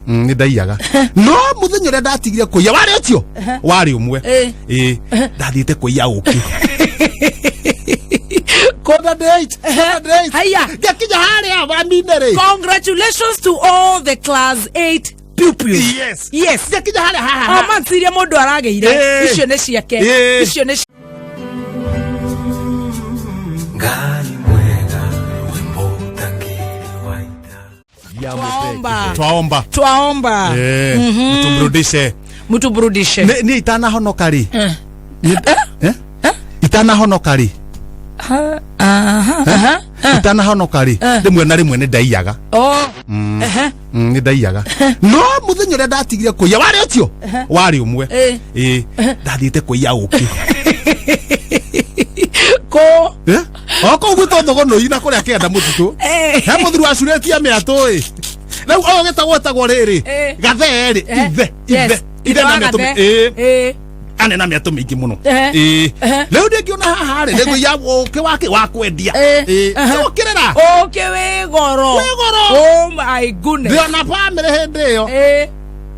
Nĩ ndaiyaga, no mũthenya ũrĩa ndatigire kũiya warĩ ũcio warĩ ũmwe. Ĩĩ, ndathiĩte kũiya ũkĩ quarter to eight, quarter to eight. Haya. Ngakinya harĩa bamine rĩ. Congratulations to all the class 8 pupils. Yes. Yes. Ngakinya harĩa haha. O marks iria mũndũ aragĩire, icio nĩ ciake. Icio nĩ Ngai mwega, wĩmbo ũtangĩrĩ wa ita. Twaomba. Twaomba. Twaomba. Mtumrudishe. Mtuburudishe. Niĩ itanahonoka rĩ. Eh? Itanahonoka rĩ. Itanahonoka rĩ, rĩmwe na rĩmwe nĩ ndaiyaga. Oh. Ehe. Nĩ ndaiyaga, no mũthenya ũrĩa ndatigire kũiya warĩ ũcio warĩ ũmwe. Ĩĩ, ndathiĩte kũiya ũkĩ. Kũ? Eh? O kũu gwitũ Thogonoi na kũrĩa kĩanda mũtitũ. He mũthuri wacurĩtie mĩatũ ĩ, rĩu ũyũ gĩtagwo etagwo rĩrĩ gathee rĩ. Ithe ithe ithe wa na mĩatũ Gathe. ĩĩ, ane na mĩatũ mĩingĩ mũno. Ĩĩ, rĩu ndĩngĩona haha rĩ, nĩngũiya ũkĩ wake wa kwendia. Ĩĩ, ũkĩrĩra. Ũkĩ wĩ goro. Wĩ goro. Oh my goodness. Ndĩona bamĩrĩ hĩndĩ ĩyo.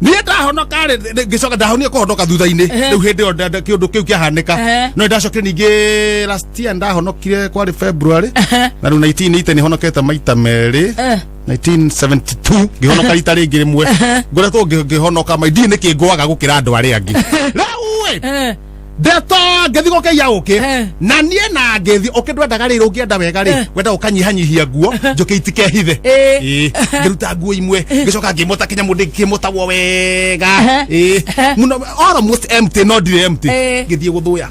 Niĩ ndahonoka rĩ, ngĩcoka ndahonire kũhonoka thutha-inĩ. Rĩu hĩndĩ ĩyo kĩũndũ kĩu kĩahanĩka, no ndacokire ningĩ last year ndahonokire, kwarĩ February, na rĩu 1980 nĩ honokete maita merĩ. 1972 ngĩhonoka rita rĩngĩ rĩmwe, ngoretwo ngĩhonoka ma ndiĩ nĩkĩ ngũaga gũkĩra andũ arĩa angĩ rĩu ĩ. Ndeto ngĩthiĩ gũkĩiya ũkĩ. Na niĩ na ngĩthiĩ ũkĩ ndwendaga rĩrĩ, ũngĩenda wega rĩ, wenda ũkanyihanyihia nguo njũkĩ itikehithe. Ĩĩ, ngĩruta nguo imwe, ngĩcoka ngĩmũta kĩnyamũ ndĩkĩmũtagwo wega. Ĩĩ, mũno almost empty, no ndirĩ empty. Ngĩthiĩ gũthũya,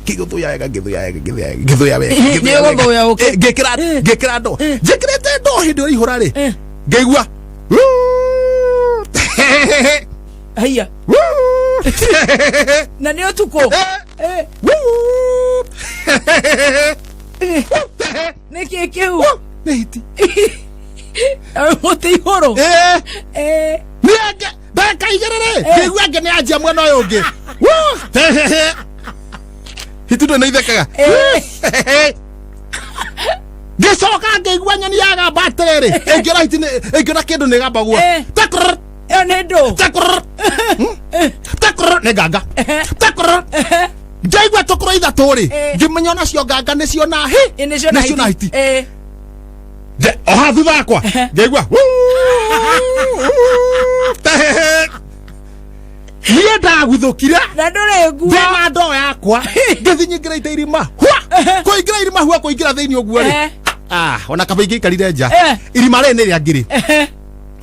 ngĩgũthũya wega, ngĩthũya wega, ngĩthũya wega, ngĩthũya wega, ngĩthũya wega. Nĩ ũgũthũya ũkĩ. Ĩĩ, ngĩkĩra ndoo, njĩkĩrĩte ndoo hĩndĩ ĩyo ihũra rĩ, ngĩigua Haiya. Na nĩ ũtukũ. Nĩ kĩ kĩu? Nĩ hiti. Mũtĩ igũrũ. Niĩ ndagĩka 2 rĩ, ngĩigua angĩ nĩ anjia mwena ũyũ ũngĩ. Hiti ndũ nĩ ithekaga. Ngĩcoka ngĩigua nyoni yagamba atĩrĩrĩ, ĩngĩona hiti ĩngĩona kĩndũ nĩ ĩgambagwo. Takrr. Ĩyo nĩ ndũ. Takrr. Takrr, nĩ nganga. Takrr. Njaigua tũkũrũ ithatũ rĩ, ngĩmenya onacio nganga nĩcio na hi. Ĩ, nĩcio na nĩcio na hiti. Oha thutha wakwa ngaigua niĩ ndaguthũkire. Na ndũrĩ nguo. Ndĩna ndoo yakwa, ngĩthiĩ nyingĩrĩte irima hua, kũingĩra irima hua, kũingĩra thĩinĩ ũguo rĩ, ah, ona kaba ingĩikarire nja. Irima rĩrĩ nĩ rĩa ngiri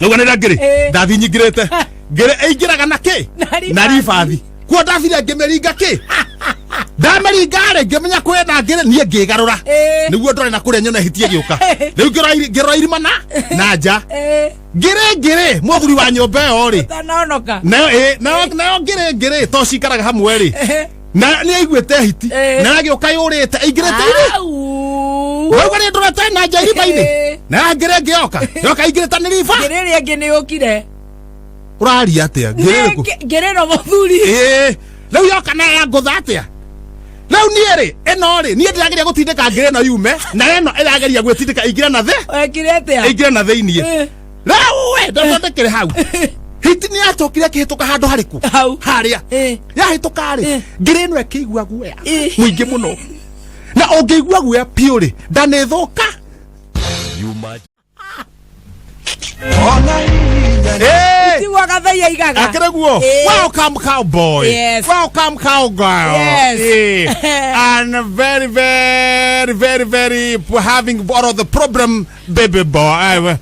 ũguo, nĩ rĩa ngiri. Ndathiĩ nyingĩrĩte ngĩrĩ ĩingĩraga na kĩ? Na ribathi. Na ribathi kuo ndathire ngĩmĩringa kĩ, ndamĩringa rĩ, ngĩmenya kwĩna ngĩrĩ niĩ ngĩgarũra nĩguo ndore na kũrĩa nyone hiti ĩgĩũka. Rĩu ngĩrora irima na nja. Ngĩrĩ ngĩrĩ mũthuri wa nyũmba ĩyo rĩ. Ũtanonoka. Nayo ĩ nayo nayo ngĩrĩ ngĩrĩ to cikaraga hamwe rĩ, na nĩ aiguĩte hiti. Na agĩũka yũrĩte ĩingĩrĩte irĩ. Au. Rĩu nĩ ndorete na nja irima-inĩ. Na ngĩrĩ ĩngĩ yoka yoka ĩingĩrĩte nĩ riba. Ngĩrĩ ĩrĩa ĩngĩ nĩ yũkire. Ũraria atĩa? Ngĩrĩ ĩrĩkũ? Ngĩrĩ ĩno mũthuri. Ĩĩ, rĩu yoka nayo yangũtha atĩa? Rĩu niĩ rĩ, ĩno rĩ, niĩ ndĩrageria gũtindĩka ngĩrĩ ĩno yume, na ĩno ĩrageria gwĩtindĩka ĩingĩre na thĩ. Wekire atĩa? Ĩingĩre na thĩiniĩ. Rĩu we ndathondekere hau, hiti nĩ yacokire ĩkĩhĩtũka handũ harĩkũ? Hau. Harĩa. Yahĩtũka rĩ, ngĩrĩ ĩno ĩkĩigua guoya mũingĩ mũno, na ũngĩigua guoya piũ rĩ, nda nĩ thũka. Tiguo Gathai aigaga. Akĩrĩ guo. Welcome, cowboy. Welcome, cowgirl. And very very very very having one of the problem baby boy,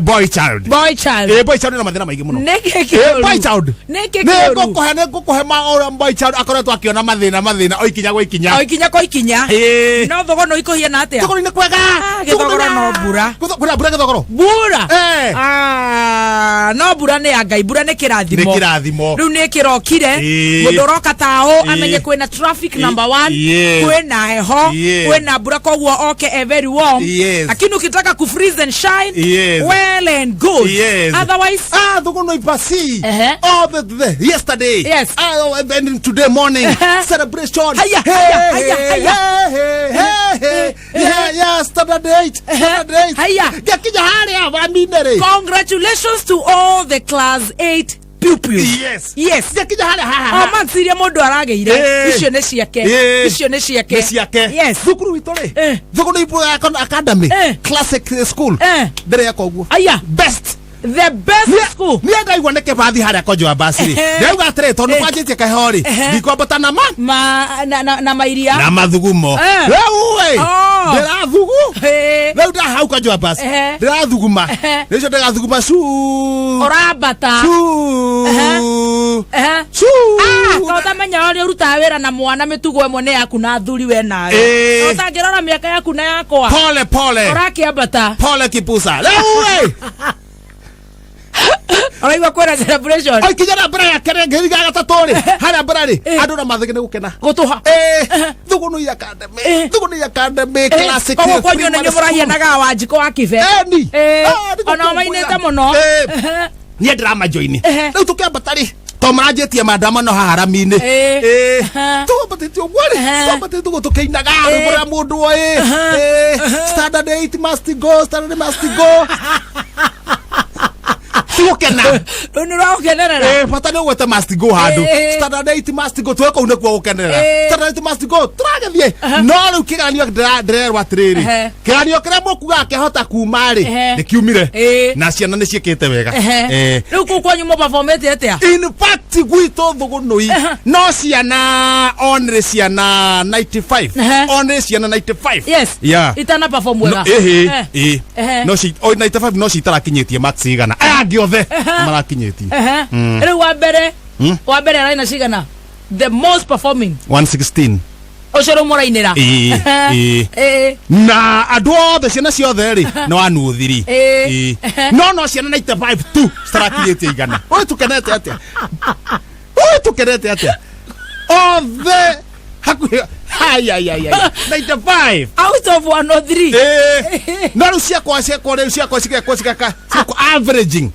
boy child. Boy child. Boy child na mathĩna maingĩ mũno. Nĩkĩ boy kĩũru? child. Nĩkĩ nĩ kĩũru? ngũkũhe ma ũrĩa boy child akoretwo akĩona mathĩna o ikinya gwa ikinya. O ikinya kwa ikinya. No thogono ikũhiana atĩa? Thogoro-inĩ kwega. Ah, gĩthogoro no mbura. Kwĩna mbura gĩthogoro. Mbura. Ah, no mbura nĩ ya Ngai, mbura nĩ kĩrathimo. Nĩ kĩrathimo. Rĩu nĩ kĩrokire. Mũndũ ũroka taũ amenye kwĩna traffic number one, kwĩna heho, kwĩna mbura, koguo oke e very warm. Lakini ukitaka ku freeze and shine, Well and good. Yes. Otherwise, Ah, Thugunui Pasi. Ehe. Oh, the yesterday. Yes. Ah, oh, and then today morning. Ehe. Celebration. Haya, Hey, haya, haya, hey, haya. Hey, hey, hey, hey. Yeah, yeah, standard 8. Standard 8. Haya. Ngiakinya haria amine rĩ. Congratulations to all the class 8 pupils. Yes. Yes. Ngiakinya haria haha. O marks iria mũndũ aragĩire, Eh. icio nĩ ciake. Eh. Icio nĩ ciake. Nĩ ciake. Yes. Thukuru witũ rĩ. Eh. Thugunui Academy. Eh. Classic school. Eh. Ndĩreka ũguo. Aya. Best. The best school. Niä ndaigua nä kä bathi harä a konjo wa mbacirä Ehe. ndĩrauga atä rä tondå Eh. kwanjä tie keho rä Ehe. ndikwambata na ma Ma na mairia. Na mathugumo. Eh. Rĩu ĩ Oh. ndĩrathugu. Eh. Rĩu ndahau konjo wa mbasi Ehe. ndĩrathuguma. Ehe. Rĩcio ndĩrathuguma cu Ũrambata. cu Ehe. cu. Ah, to ũtamenya ũrĩa ũrutaga wĩra na mwana, mĩtugo ĩmwe nĩ yaku na thuri we nawe. Eh. Ũtangĩrora mĩaka yaku na yakwa. Pole pole. Ũrakĩambata. Pole kipusa rĩu ĩ. Ũraigua kwĩna celebration. Aikinya na mbere yake rĩ ngĩriga gatatũ rĩ harĩa mbere rĩ Eh. andũ na mathĩgĩ nĩ gũkena. Gũtũha. Eh, Thugunui Academy. Eh. Thugunui Academy Classic. Koguo kwanyu nĩ mũrahianaga Wanjikũ wa Kibe. Eni. Eh, Ah, nĩ ona gũkũngũĩra. mainĩte mũno. Eh. Niĩ ndĩramajoini. Ehe. Rĩu tũkĩambata rĩ to maranjĩtie maandamano haha rami-inĩ. Eh. Eh. Ehe. Twambatĩte ũguo rĩ Ehe. twambatĩte ũguo tũkĩinaga rwĩmbo Eh. rwa mũndũ oĩ. Eh, standard 8 must go, standard 8 must go. Tigũkena. Rĩu nĩ ũragũkenerera. Eh, bata nĩ ũgwete must go handũ. Eh. Standard 8 must go, twĩ kũu nĩkuo gũkenerera. Eh. Standard 8 must go, tũragĩthiĩ. No rĩu kĩgeranio ndĩrerwo atĩrĩrĩ, Ehe. kĩgeranio kĩrĩa mũkugaga kĩahota kuma rĩ Ehe. nĩ kiumire Eh. na ciana nĩ ciĩkĩte wega. Ehe. Eh. Rĩu kũu kwanyu mũperformĩte atĩa? In fact, gwitũ Thũgũnũi no ciana only ciana 95. Ehe. Only ciana 95. Yes. Yeah. Itana perform wega. No, ĩhĩ. Eh. Ĩ Ehe. no ci o 95 no citarakinyĩtie max igana, aya angĩ othe marakinyĩtie. Ehe. Rĩu wa mbere ararĩ na cigana, the most performing? 116. Ũcio rĩu mũrainĩra. Ĩ, ĩ. Ĩ. Na andũ othe ciana ciothe rĩ no anuthiri. Ĩ. No ciana 95 tu citarakinyĩtie igana. Ũyũ tũkenete atĩa? Ũyũ tũkenete atĩa? Othe hakuhĩ hayayaya 95. Out of 103. Ĩ, no rĩu ciakwa rĩu ciakwa cigekwo cigeka ciakwa averaging.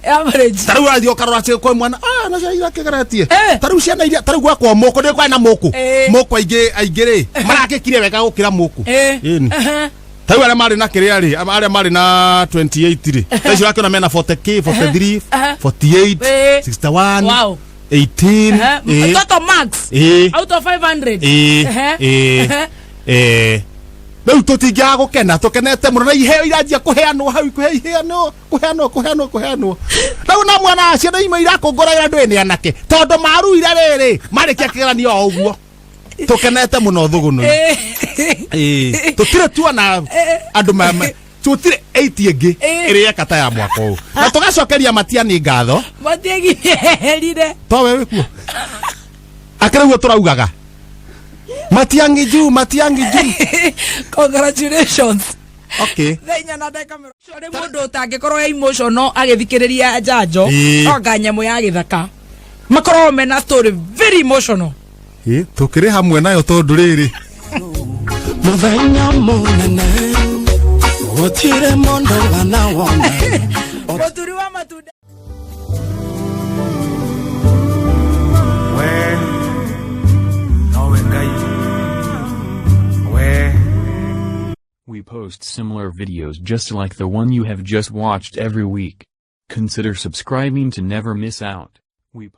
Average. Ta rĩu ũrathiĩ ũkarora ciakwa mwana ah no ciana irakĩgeretie. Eh. Ta rĩu ciana iria ta rĩu gwakwa mũkũ ndĩ kwarĩ na mũkũ. Eh. Mũkũ aingĩ aingĩ rĩ marakĩkire wega gũkĩra mũkũ. Ĩ. Ĩni. Ehe. Ta rĩu arĩa marĩ na kĩrĩa rĩ arĩa marĩ na 28 rĩ ta icio ũrakĩona mena 40K, 43, Ehe. 48, Eh. 61, Wow. 18. Ehe. Ĩ. Total marks Ĩ. out of 500. Ĩ. Ehe. Ĩ. Ehe. Ĩ, rĩu tũtingĩaga gũkena, tũkenete mũno na iheo iranjia kũheanwo hau kũhe iheanwo kũheanwo kũheanwo kũheanwo rĩu na mwana ciana imwe irakũngũraĩra ndũĩ nĩ anake tondũ maruire rĩrĩ marĩkia kĩgeranio o ũguo. Tũkenete mũno Thũgũnũ. Ĩ. Ĩ, tũtirĩ tuona andũ tũtirĩ 80 ĩngĩ Ĩ. ĩrĩa eka ta ya mwaka ũyũ na tũgacokeria Matiani ngatho. Matiegirire. Towe wĩkuo akĩrĩ guo tũraugaga Matiang'i juu, Matiang'i juu. Congratulations. Okay. 4:40 nĩ mũndũ ũtangĩkorwo e emotional agĩthikĩrĩria njanjo. Ĩ. Onga nyamũ ya gĩthaka makoragwo mena story very emotional. Ĩ, tũkĩrĩ hamwe nayo tondũ rĩrĩ Muthenya munene gutire mundu wanawona. Mũturi wa matunda. We nowe Ngai we. We post similar videos just like the one you have just watched every week. Consider subscribing to never miss out. We